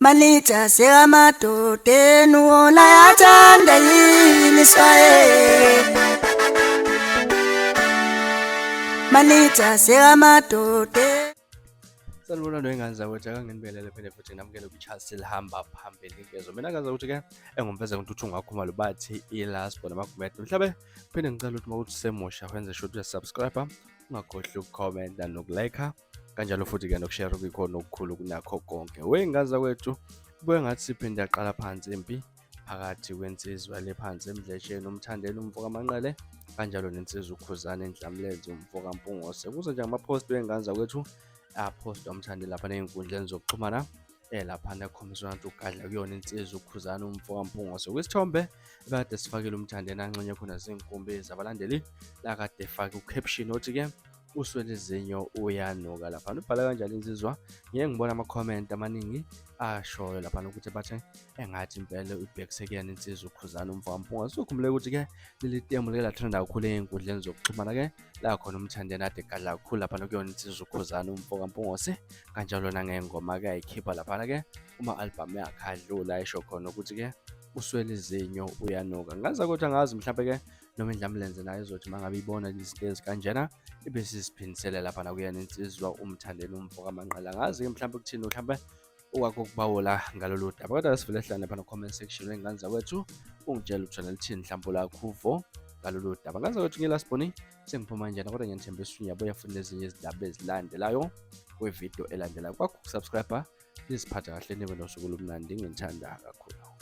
Manager sekamadodeni wona yathanda yini swaye. Manager sekamadodeni. Sanibona noyingane zakwethu, akanginibelele phinde futhi nginamukele kwi-channel elihamba phambili ngezo. Mina ngazi ukuthi-ke engumveze ngintuthu ngakhumalo bathi i-last born amagumede. Mhlabe phinde ngicela ukuthi uma uthi usemusha wenze sure ukuthi uyasubscribe, ungakhohlwa ukukhomenta nokulike, kanjalo futhi-ke nokushare kuyikhona okukhulu kunakho konke. Wey'ngane zakwethu, kubuye ngathi siphinde yaqala phansi impi phakathi kwensizwa le phansi emdletsheni uMthandeni umfo kaManqele, kanjalo nensizwa uKhuzani Ndlamlenze umfo kaMpungose. Kuze nje ngama-post wey'ngane zakwethu aphostwa uMthandeni lapha ney'nkundleni zokuxhumana, laphana ekhombisa ukuthi ugadla kuyona insizwa uKhuzani umfo kaMpungose. Kwisithombe ebekade sifakile uMthandeni anxenye khona zinkumbi zabalandeli, la kade efake ucaption othi-ke uswele izinyo uyanuka laphana. Ubhala kanjalo insizwa, ngiye ngibona ama-comment amaningi ashoyo laphana ukuthi bathe engathi impela ubhekise kuyena insizwa uKhuzani umfo kaMpungose. Uzokhumbula ukuthi-ke leli temu like latrenda kakhulu ey'nkundleni zokuxhumana-ke, la khona uMthandeni ade egadla kakhulu laphana kuyona insizwa uKhuzani umfo kaMpungose, kanjalo nangengoma-ke ayikhipha laphana-ke kuma-albhamu yakhe adlula, esho khona ukuthi-ke uswele izinyo uyanuka. Ngaza kodwa angazi mhlampe-ke noma indlamlenze nayo izothi uma ngabe ibona izinto ezikanjena ibe siziphindisele lapha nakuyena insizwa uMthandeni umfo kaManqele. Angazi-ke mhlampe kuthini mhlampe okwakho ukubawula ngalolu daba, kodwa sivele sihlane lapha no-comment section wey'ngane zakwethu, ungitshele ukuthi wena lithini mhlampe olakho uvo ngalolu daba. Ngane zakwethu, ngiyi-last born sengiphuma njena, kodwa ngiyanithembisa ukuthi ngiyabuya futhi nezinye izindaba ezilandelayo kwividiyo elandelayo. Kwakho ukusubscribe, niziphathe kahle, nibe nosuku olumnandi, nginithanda kakhulu.